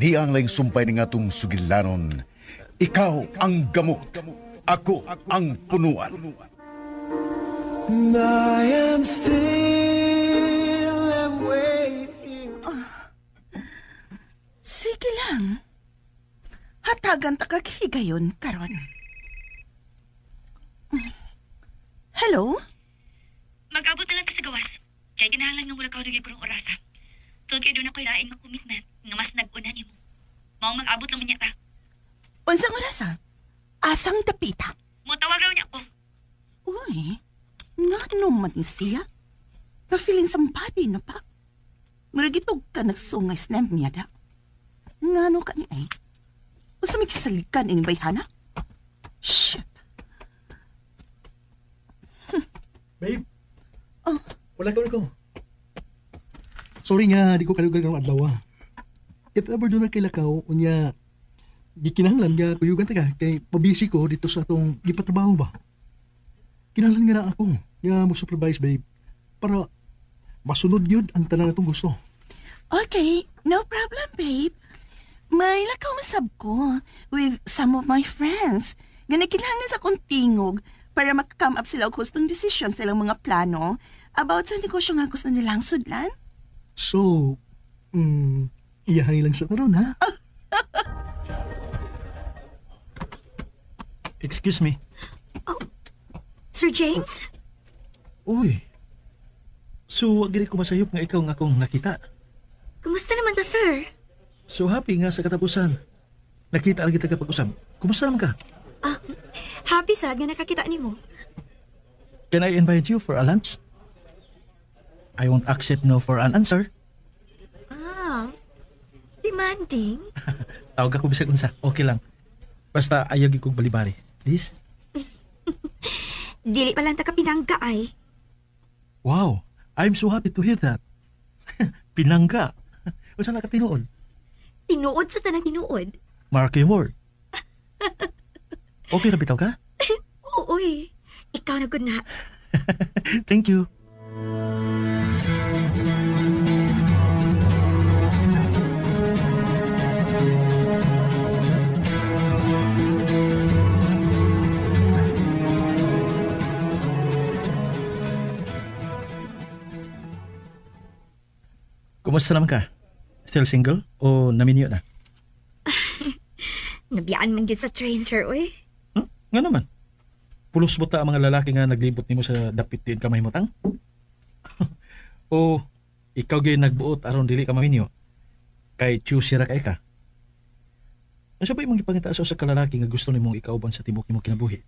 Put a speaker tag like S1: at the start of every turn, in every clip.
S1: Niya ang laing sumpay ni ngatong sugilanon. Ikaw ang gamot. Ako ang punuan.
S2: And I am still am waiting.
S3: Sige lang. Hatagan ta kag higayon karon. Hello?
S4: Mag-abot na lang ka sa gawas. Kay kinahanglan nga mula ka og karong orasa. Tungod kay doon ako'y lain nga commitment nga mas nag-una nimo. Maong mag-abot lang man niya ta.
S3: Unsang orasa? Asang dapita?
S4: Motawag raw niya ako.
S3: Uy, ngano man ni siya? Na-feeling somebody na pa. Murag itog ka nagsungay sa niya da. Ngano ka ni ay? Unsa may kisalikan ini bayhana? Shit.
S5: Babe.
S3: Oh.
S5: Wala ka ko. Sorry nga, di ko kalugar ng adlaw. Ah. If ever doon na kay lakaw, unya, di kinahanglan nga kuyugan ta ka, kay pabisi ko dito sa atong gipatrabaho ba. Kinahanglan nga na ako, nga mo supervise, babe, para masunod yun ang tanan natong gusto.
S3: Okay, no problem, babe. May lakaw masab ko with some of my friends. Gani kinahanglan sa akong tingog para maka-come up sila og hustong desisyon sa ilang mga plano about sa negosyo nga gusto nilang sudlan.
S5: So, iyahay lang sa taron, ha?
S6: Excuse me.
S4: Sir James?
S6: Uy. So, wag gid ko masayop nga ikaw nga akong nakita.
S4: Kumusta naman ta, sir?
S6: So happy nga sa katapusan. Nakita lagi ta pag-usab. Kumusta naman ka?
S4: Ah, happy sad nga nakakita nimo.
S6: Can I invite you for a lunch? I won't accept no for an answer.
S4: Ah, demanding.
S6: Tawag ako bisag unsa. Okay lang. Basta ayaw gyud kog balibari. Please?
S4: Dili pa lang ta ka pinangga ay.
S6: Wow, I'm so happy to hear that. Pinangga. Unsa na ka tinuod?
S4: Tinuod sa tanang tinuod.
S6: Mark your word. Okay ra bitaw ka?
S4: Oo, eh. Ikaw na gud na.
S6: Thank you. Kumusta naman ka? Still single o naminyo na?
S4: Nabiyaan man gyud sa train, sir, uy.
S6: Nga naman. Pulos buta ang mga lalaki nga naglibot nimo sa dapit din ka mahimutang? O ikaw gyud nagbuot aron dili ka maminyo? Kay choosy ra kay ka. Unsa ba imong gipangita sa usa ka lalaki nga gusto nimong ikauban sa tibuok nimong kinabuhi?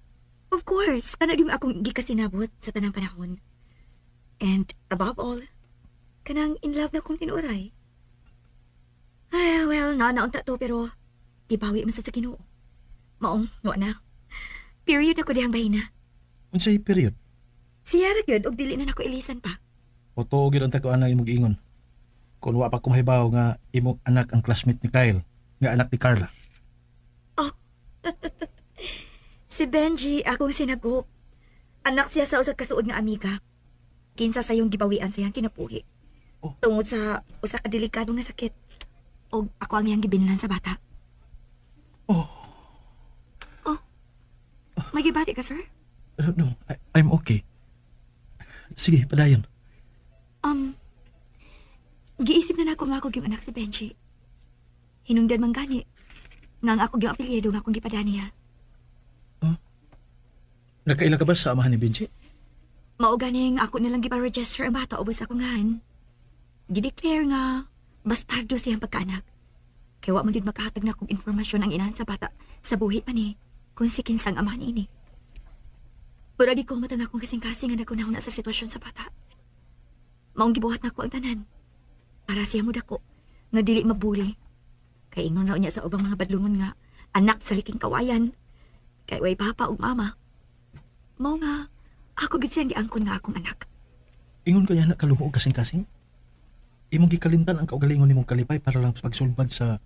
S4: Of course, kana gyud akong gikasinabot sa tanang panahon. And above all, kanang in love na kong tinuoray. Ay, well, naunta to pero gibawi man sa Ginoo. Maong, wa na. Period na ko dihang bahina.
S6: Unsay period?
S4: Siya ra gyud og dili na nako ilisan pa.
S6: O tuo gyud ang taguan ang imong giingon. Kung wa pa ko mahibaw nga imong anak ang classmate ni Kyle, nga anak ni Carla.
S4: Oh. Si Benji akong sinagop. Anak siya sa usa ka suod nga amiga. Kinsa sayong gibawian sa iyang kinabuhi.
S6: Oh.
S4: Tungod sa usa ka delikado nga sakit. Og ako ang iyang gibinlan sa bata.
S6: Oh.
S4: Oh. May gibati ka, sir?
S6: No, I'm okay. Sige, padayon.
S4: Giisip na nako nga ako yung anak si Benji. Hinungdan man gani nga ang ako yung apelyido nga akong gipadani niya.
S6: Huh? Nagkaila ka ba sa amahan ni Benji?
S4: Mao ganing ako nalang gipa-register ang bata ubos ako ngan. Gideclare nga bastardo siyang pagkaanak. Kaya wa man gyud makahatag na akong informasyon ang inahan sa bata sa buhi pa ni kung si kinsang ama niini. Murag ikaw matang akong kasing-kasing nga nagkunahon na sa sitwasyon sa bata. Maong gibuhat na ako ang tanan. Para siya mo dako, nga dili mabuli. Kay ingon raw niya sa ubang mga badlungon nga anak sa liking kawayan. Kay way papa ug mama. Mao nga, ako gid siyang giangkon nga akong anak.
S6: Ingon kaya na kalumo og kasing-kasing? Imong gikalimtan ang kaugalingon nimong kalipay para lang pagsulbad sa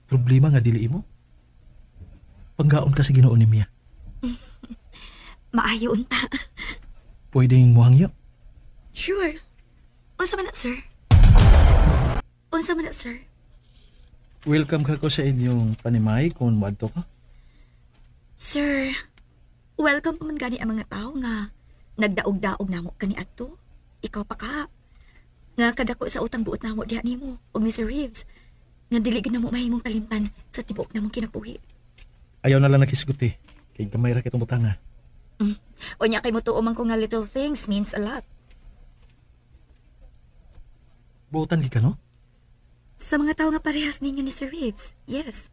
S6: problema nga dili imo? Panggaon ka sa Ginoo ni Mia.
S4: Maayo unta.
S6: Pwedeng muhangyo?
S4: Sure. Unsa man na, sir? Unsa man na, sir?
S6: Welcome ka ko sa inyong panimay kung moadto ka.
S4: Sir, welcome pa man gani ang mga tao nga nagdaog-daog namo kani adto. Ikaw pa ka. Nga kadako sa utang buot namo diha nimo og ni Sir Reeves. Nga dili gid namo mahimong kalimtan sa tibuok namong kinabuhi.
S6: Ayaw na lang nakisguti. Kay gamay ra kitong butanga.
S4: Unya kay motuo man ko nga little things means a lot.
S6: Buotan gid ka, no?
S4: Sa mga tao nga parehas ninyo ni Sir Reeves, yes.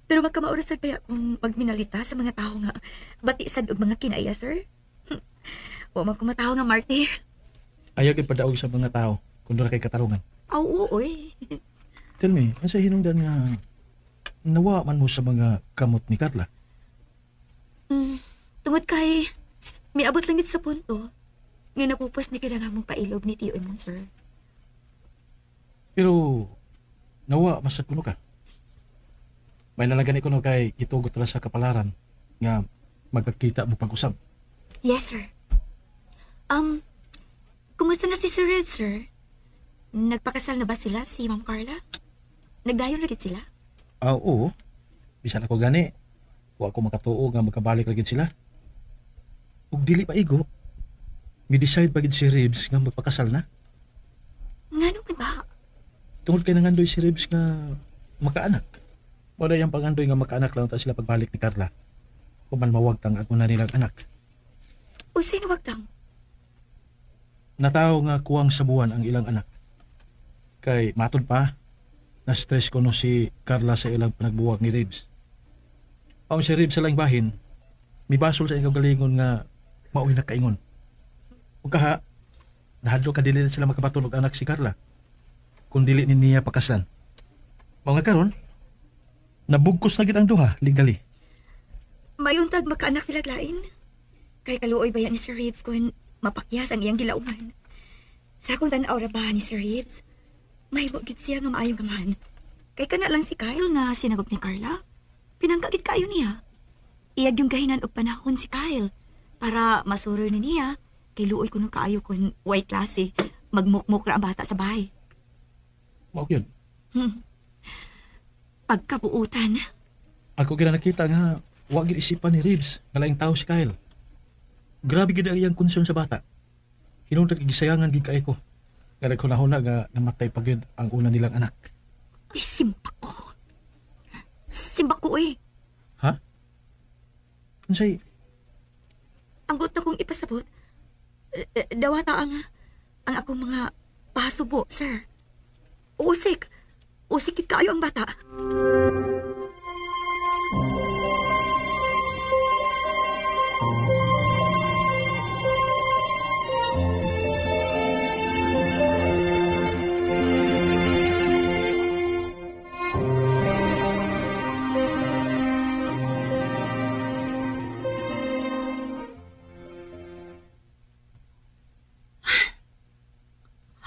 S4: Pero magkamaura sad baya kung magminalita sa mga tao nga bati sad og mga kinaya, sir. Wa man ko matawo nga martyr.
S6: Ayaw gid padaog sa mga tao kung doon kay katarungan.
S4: Aw, oo, oy.
S6: Tell me, unsa hinungdan nga nawa man mo sa mga kamot ni Carla?
S4: Tungod kay miabot lang gid sa punto nga napupos ni kailangan mong pailob ni Tio Emon, sir.
S6: Pero nawa masad kuno ka. May nalagan ko no kay gitugot ra sa kapalaran nga magkakita mo pag-usab.
S4: Yes, sir. Kumusta na si Sir Reeves, sir? Nagpakasal na ba sila si Ma'am Carla? Nagdayon na gid sila?
S6: Ah, oo. Bisan ako gani. Wa ko makatuo nga magkabalik ra gid sila. Ug dili pa igo. Mi-decide pa gid si Reeves nga magpakasal na.
S4: Ngano man ba?
S6: Tungod kay nangandoy si Reeves nga makaanak. Wala yung pangandoy nga makaanak lang ta sila pagbalik ni Carla. Human mawagtang ako na nilang anak.
S4: Usay nawagtang?
S6: Natawo nga kuwang sa buwan ang ilang anak. Kay matod pa, na-stress ko no si Carla sa ilang panagbuwag ni Reeves. Ang si Reeves sa laing bahin, mibasol sa iyang kaugalingon nga mao'y nakaingon. Ug kaha, nahadlok ka dili na sila makabaton og anak si Carla kung dili ni niya pakasan. Mao nga karon, nabugkos na gid ang duha legally.
S4: Mayuntag makaanak sila lain. Kay kaluoy ba yan ni Sir Reeves kung mapakyas ang iyang gilauman. Sa akong tan-aw ra ba ni Sir Reeves, mahimo gid siya nga maayong amahan. Kay kana lang si Kyle nga sinagop ni Carla. Pinangka gid kaayo niya. Iyag yung gahinan og panahon si Kyle para masuro ni niya kay luoy kuno kaayo kun way klase magmukmuk ra ang bata sa bahay.
S6: Mao gyud.
S4: Pagkabuutan.
S6: Ako gid nakita nga wa gid isipan ni Reeves nga laing tao si Kyle. Grabe gid ang iyang concern sa bata. Hinungdan kay gisayangan gid kaayo ko. Nga naghunahuna nga namatay pa gyud ang una nilang anak.
S4: Ay, simba ko. Simba ko eh.
S6: Ha? Unsay?
S4: Ang gut na kong ipasabot, dawata ang akong mga pasubo, sir. Usik. Usik gid kaayo ang bata.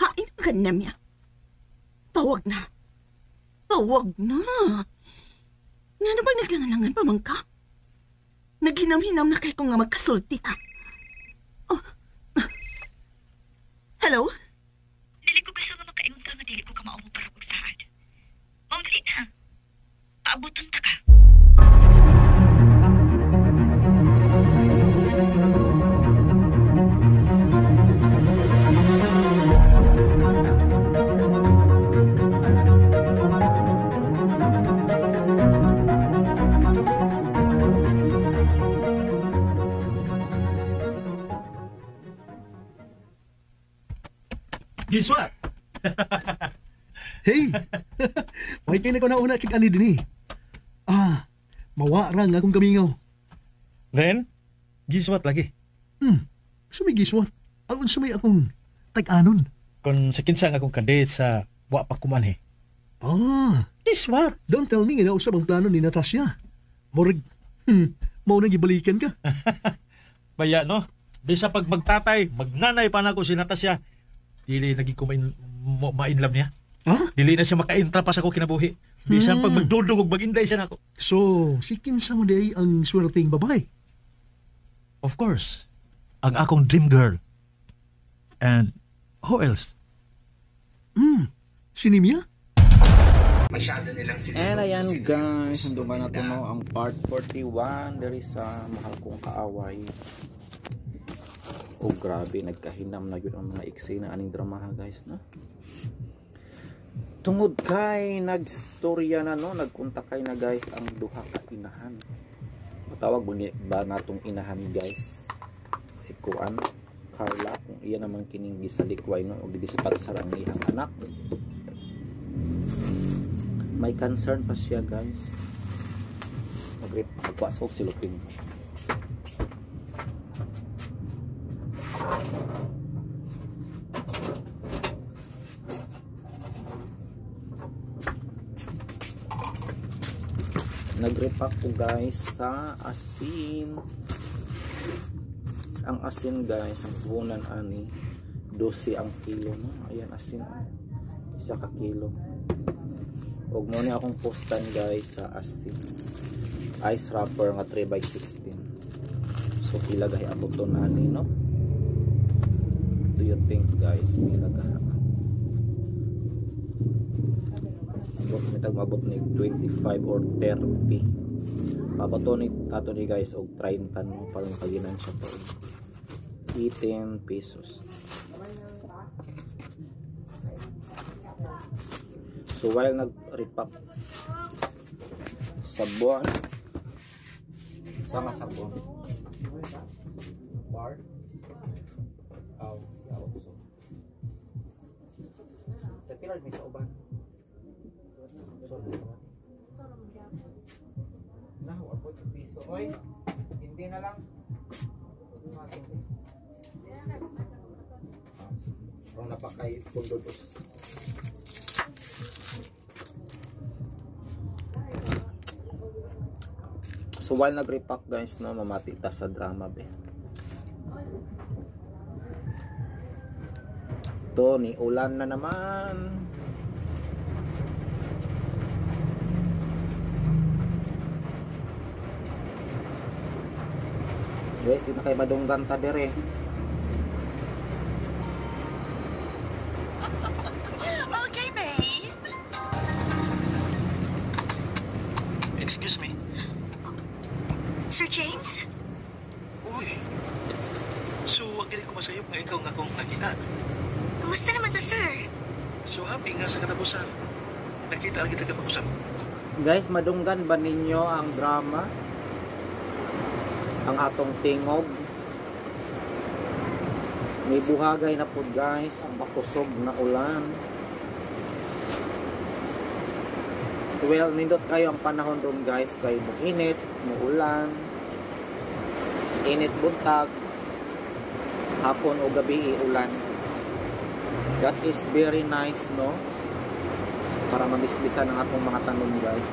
S3: Hain ka na niya. Tawag na. Tawag na. Nga na bang naglangalangan pa man ka? Naghinam-hinam na kay ko nga magkasulti ta. Oh. Hello?
S4: Dili ko gusto nga makaingon ka nga dili ko ka maumo para kog saad. Maong dili na. Paabuton ta ka.
S6: Guess what?
S5: Hey! May kay na ko nauna kig ani dinhi. Ah, mawa ra nga akong gamingaw.
S6: Then, guess what lagi?
S5: So may guess what? Ang unsa may akong tag-anon.
S6: Kung sa kinsa nga akong kadate sa wa pa kumanhi.
S5: Ah.
S6: Guess what?
S5: Don't tell me nga nausab ang plano ni Natasha. Murag, mao nang gibalikan ka.
S6: Baya no? Bisa pag magtatay, magnanay pa nako si Natasha. Dili naging ko ma-inlove niya.
S5: Ha?
S6: Dili na siya maka-intra pa sa ko kinabuhi. Bisan pag magdudog og maginday siya nako.
S5: So, si kinsa mo day ang swerteng babae?
S6: Of course, ang akong dream girl. And who else?
S5: Si Nimia?
S7: Masyado nilang
S8: And
S7: sinunod
S8: ayan
S7: kung sino yung
S8: guys,
S7: gusto
S8: sundungan na
S7: nila.
S8: to no, ang part 41 diri sa Mahal Kong Kaaway. Oh grabe, nagkahinam na yun ang mga eksena aning dramaha guys no. Tungod kay nagstorya na no, nagkontak kay na guys ang duha ka inahan. Matawag ba natong inahan guys? Si Kuan, Carla, kung iya naman kining gisalikway no, og gidispat sa ang iyang anak. May concern pa siya guys. Magkuha sa silupin. Nag-repack ko guys sa asin. Ang asin guys, ang puhunan ani 12 ang kilo no. Ayan asin, isa ka kilo. Og mo ni akong postan guys sa asin. Ice wrapper nga 3x16. So pila gahi ako to nani no? Do you think guys pila gahi? Abot mi tag mabot ni 25 or 30. Pabato ni tato ni guys og 30 no, para makaginan siya to. 18 pesos. So while nag-repack sabon, sama sabon bar, aw yaw so sa pila may sa uban so nahu ako piso oy hindi na lang rong napakay pundo dos. So while nag-repack guys no, mamati ta sa drama be. To ni ulan na naman. Guys, di na kay madunggan ta dire.
S3: Okay, babe.
S5: Excuse me.
S4: Sir James?
S5: Uy. So, wag gani ko masayop nga ikaw nga akong nakita.
S4: Kumusta naman ta, sir?
S5: So happy nga sa katapusan. Nakita lang kita kapag-usap.
S8: Guys, madunggan ba ninyo ang drama? Ang atong tingog? May buhagay na po guys, ang makusog na ulan. Well, nindot kayo ang panahon ron guys, kay muinit, muulan, init buntag, hapon o gabi ulan. That is very nice, no? Para mabisbisan ang atong mga tanom guys.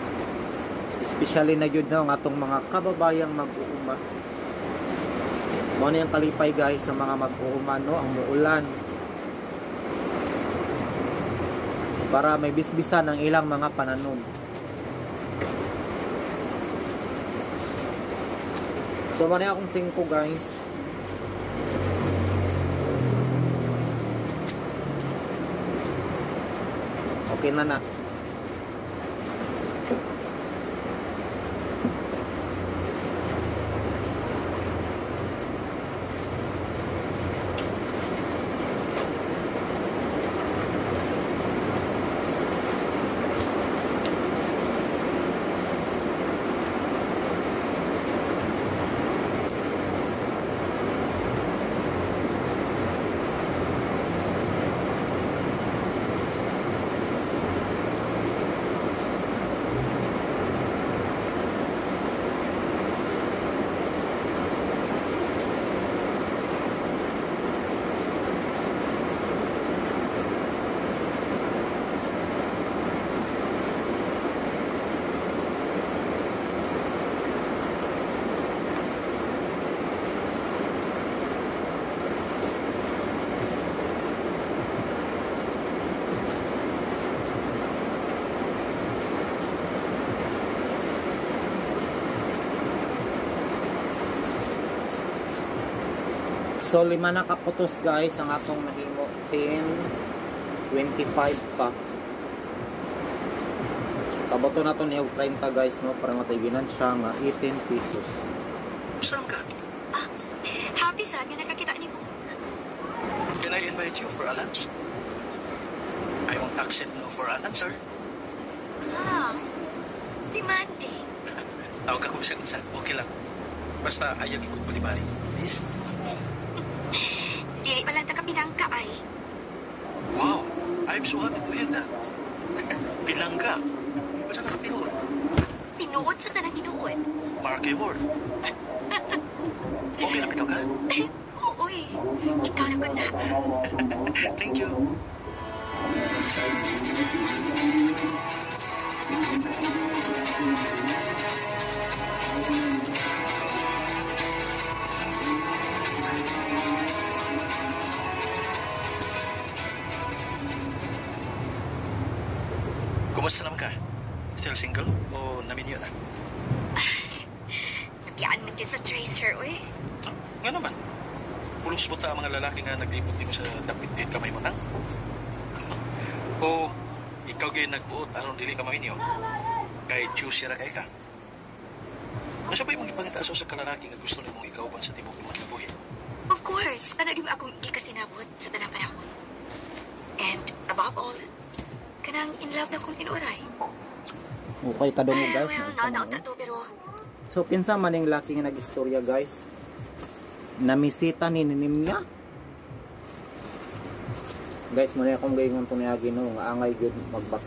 S8: Especially na yun no, ang atong mga kababayang mag-uuma. Mao ni ang kalipay guys sa mga mag-uuma no, ang muulan. Para may bisbisan ang ilang mga pananom. So mao ni akong 5 guys. Okay na na. So 5 na kaputos guys ang atong nahimo, 10, 25 pa. Paboto na to ni og 30 guys no para matay ginansya nga 18 pesos.
S6: Saan ka?
S4: Happy sad nga nakakita nimo.
S6: Can I invite you for a lunch? I won't accept no for an answer.
S4: Ah, demanding.
S6: Tawag ako bisag unsa. Okay lang. Basta ayaw ko balibali. Please?
S4: Dili pa lang ta kapinangka ay.
S6: Wow! I'm so happy to hear that. Bilangga. Basta ka tinuod.
S4: Tinuod sa tanang tinuod.
S6: Mark a word. Okay na bitaw ka?
S4: Oo eh. Ikaw na gud na.
S6: Thank you. Kumusta naman ka? Still single o naminyo na?
S4: Nabiyaan man din sa tracer, uy.
S6: Ah, nga naman. Pulos mo ta ang mga lalaki nga naglipot nimo sa dapit din kamay mo tang? O ikaw gay nagbuot aron dili ka maminyo? Kay choosy ra kay ka. Unsa ba imong ipangita sa kalalaki nga gusto nimong ikauban sa tibok imong kinabuhi?
S4: Of course, kana gyud akong gikasinabot sa tanang panahon. And above all, kanang in love na kong tinuoray.
S8: Okay kadungog guys.
S4: Well,
S8: no?
S4: nauna na to pero
S8: So kinsa man ning laki nga nag-istorya guys? Namisita ni Nimya. Guys, muna akong gayngon puniagi no nga angay gyud magbak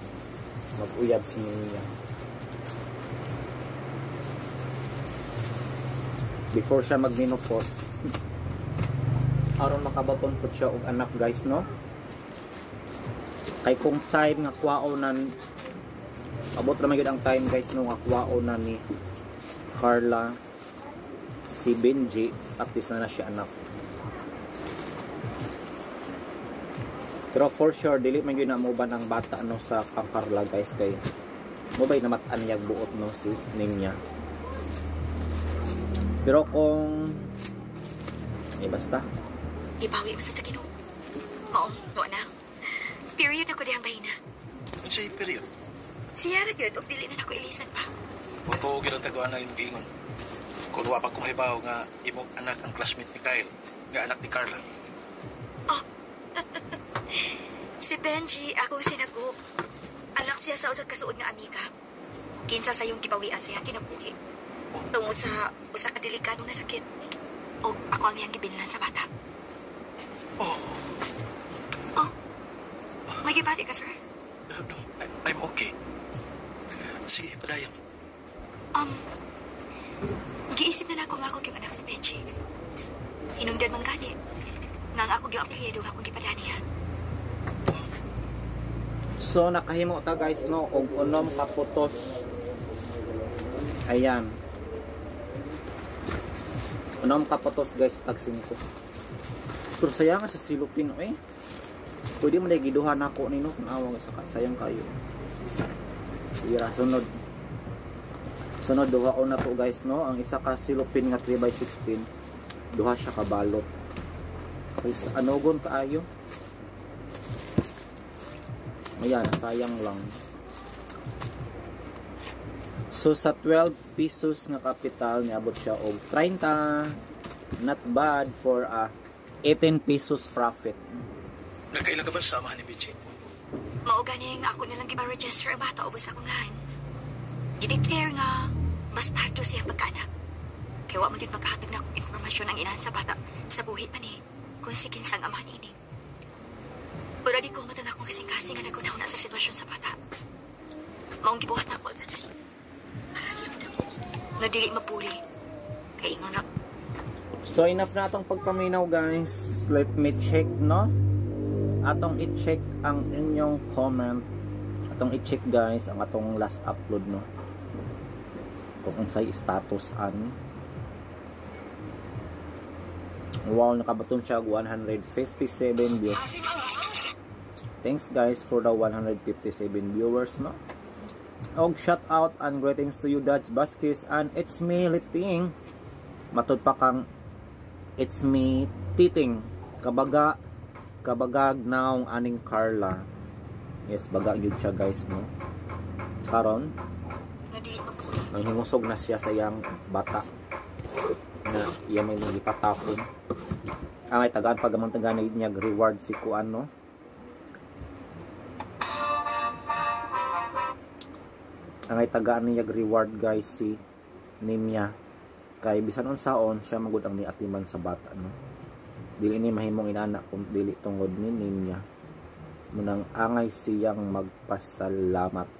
S8: mag-uyab si Nimya. Before siya mag-menopause, aron makabaton pud siya og anak guys no. Kay kung time nga kuwaonan abot ra man gyud ang time guys no nga kuwaonan ni Carla si Benji, at least na na siya anak. Pero for sure dili man gyud na moban ang bata no sa kang Carla guys kay mo bay namat-an niya buot no si Ninya. Pero kung basta
S4: ibawi mo sa Ginoo. Maong to na. Period ako dihang bahina.
S6: Unsay period?
S4: Siya ra gyud og dili na nako ilisan pa.
S6: Totoo gyud ang taguan na imong giingon. Kung wa pa ko mahibaw nga imong anak ang classmate ni Kyle, nga anak ni Carla.
S4: Oh. Si Benji, akong sinago. Anak siya sa usag kasuod nga amiga. Kinsa sa iyong gibawian siya kinabuhi. Tungod sa usa ka delikado nga sakit. Og ako ang iyang gibinlan sa bata.
S6: Oh.
S4: Oh. May gibati ka, sir?
S6: No, I'm okay. Sige, padayon.
S4: Giisip na lang ako nga ako yung anak si Benji. Hinungdan man gani. Nga ang ako yung apelyido nga akong gipadani niya.
S8: So nakahimo ta guys no og unom ka putos. Ayan. Unom ka putos guys tag 5. Pero sayang sa silupin eh. Pwede man giduha nako nino kung awang sa sayang kayo. Sige ra sunod. Sunod duha na to guys no, ang isa ka silupin nga 3x16 duha siya ka balot. Kay anugon kaayo. Ayan, sayang lang. So sa 12 pesos nga kapital niabot siya og 30. Not bad for a 18 pesos profit.
S6: Nagkaila ka ba sa amahan ni Benji?
S4: Mao ganing ako nalang gipa-register ang bata ubos akong ngahan. Gideclare nga bastardo siya pagkaanak. Kaya wa man gyud makahatag na akong impormasyon ang inahan sa bata sa buhi pa ni kung si kinsang ama niini. Pero di ko matang akong kasing-kasing nga nagkunahuna sa sitwasyon sa bata. Maong gibuhat na ako ang tanan. Para siya mo nga dili mapuli. Kay ingon ra.
S8: So enough na atong pagpaminaw guys. Let me check no. Atong i-check ang inyong comment. Atong i-check guys ang atong last upload no. Kung unsay status ani. Wow, nakabaton siya og 157 views. Thanks guys for the 157 viewers no. Og shout out and greetings to you Dads Baskis and it's me Liting. Matud pa kang it's me Titing. Kabaga kabagag naong aning Carla. Yes, baga gyud siya guys no. Karon nanghimusog na siya sa iyang bata na iya may gipatapon. Angay tagaan pa gamang tagaan niya reward si kuan, no. Angay tagaan niya reward, guys, si Nimya kay bisan unsaon siya magud ang niatiman sa bata, no. Dili ni mahimong inana kung dili tungod ni Nimya. Munang angay siyang magpasalamat.